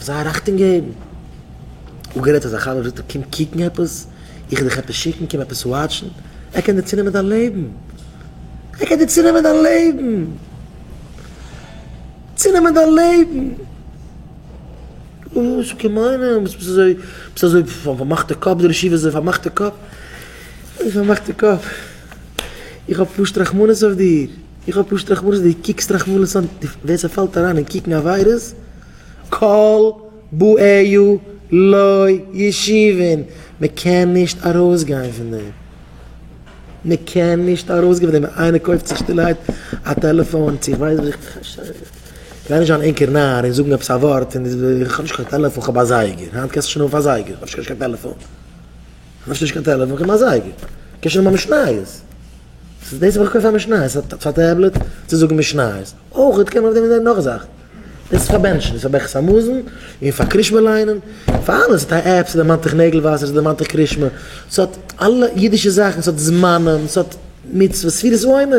דארף זייער אכטונג געבן. אפגערעדט אז א חבר זאגט דיר קום קוקן עפעס, איך וועל דיך עפעס שיקן, קום עפעס וואטשן, ער קען דיר צונעמען דיין לעבן. ער קען דיר צונעמען דיין לעבן. צונעמען דיין לעבן. וואס קען מיינען? וואס ביסט אזוי, ביסט אזוי פארמאכטע קאפ, די ראש ישיבה איז אזוי פארמאכטע קאפ. אזוי פארמאכטע קאפ. איך האב פשוט רחמנות אויף דיר. איך האב פשוט רחמנות אויף דיר, דו קוקסט רחמנא לצלן, ווער ס'פאלט אריין אין קוקן עבירות, כל באיה לא ישובון, מ'קען נישט ארויסגיין פון דעם. מ'קען נישט ארויסגיין פון דעם. איינער קויפט זיך שטילערהייט א טעלעפאן, צו איך ווייס וואס, איך גיי נישט זיין ענקער נאר און זאגן עפעס א ווארט, און איך האב נישט קיין טעלעפאן, איך האב א זייגער. היינט קענסטו שוין האבן א זייגער, איך האב נישט קיין טעלעפאן. איך האב נישט קיין טעלעפאן, איך האב א זייגער. קענסט שוין האבן א משניות. ס'איז דאס האב איך געקויפט א משניות, ס'איז א טעבלעט צו זאגן משניות. אויך קען מען אויף דעם זען נאך זאכן. דאס איז פאר בענטשן, דאס איז פאר ברכת המזון, און פאר קרישמע ליינען, פאר אלעס. ס'האט א עפפ, ס'דערמאנט דיך נעגל וואסער, ס'דערמאנט דיך קרישמע. ס'האט אלע אידישע זאכן, ס'האט זמנים, ס'האט מצוות, ספירת העומר.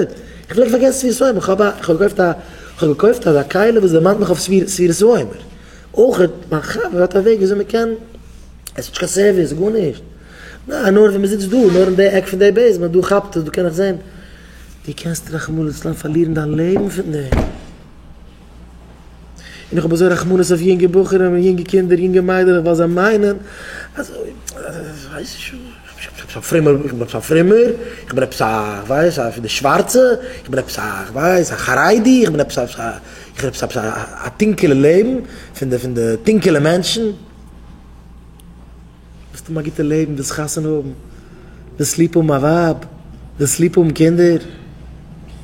איך פלעג פארגעסן ספירת העומר. איך האב א, איך האב געקויפט א, איך האב געקויפט אזא כלי וואס דערמאנט מיך אויף ספירת העומר. אויך, מיין חבר האט א וועג וויאזוי מ'קען, עס איז נישט קיין סערוויס, גארנישט. ניין, נאר ווען מען זיצט דא, נאר אין די עק פון די בעיסמענט, דא כאפט עס, דא קען איך זען. דו קענסט רחמנא לצלן פארלירן דיין לעבן פון דעם. און איך האב אזוי רחמנות אויף יונגע בחורים און יונגע קינדער, יונגע מיידלעך, ווייל זיי מיינען אז, כ'ווייס נישט, איך בין עפעס א פרומער, איך בין עפעס א פרומער, איך בין עפעס א, כ'ווייס, א פון די שווארצע, איך בין עפעס א, כ'ווייס, א חרדי, איך בין עפעס א, איך בין עפעס א טונקעלע לעבן, פון די, פון די טונקעלע מענטשן. ווילסט האבן א גוטע לעבן, ווילסט חתונה האבן, ווילסט ליב האבן א ווייב, ווילסט ליב האבן קינדער,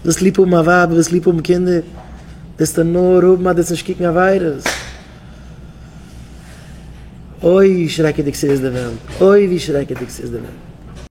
ווילסט ליב האבן א ווייב, ווילסט ליב האבן קינדער, וועסטו נאר האבן אז דו וועסט נישט קוקן עבירות. אוי ווי שרעקעדיג ס'איז די וועלט, אוי ווי שרעקעדיג ס'איז די וועלט.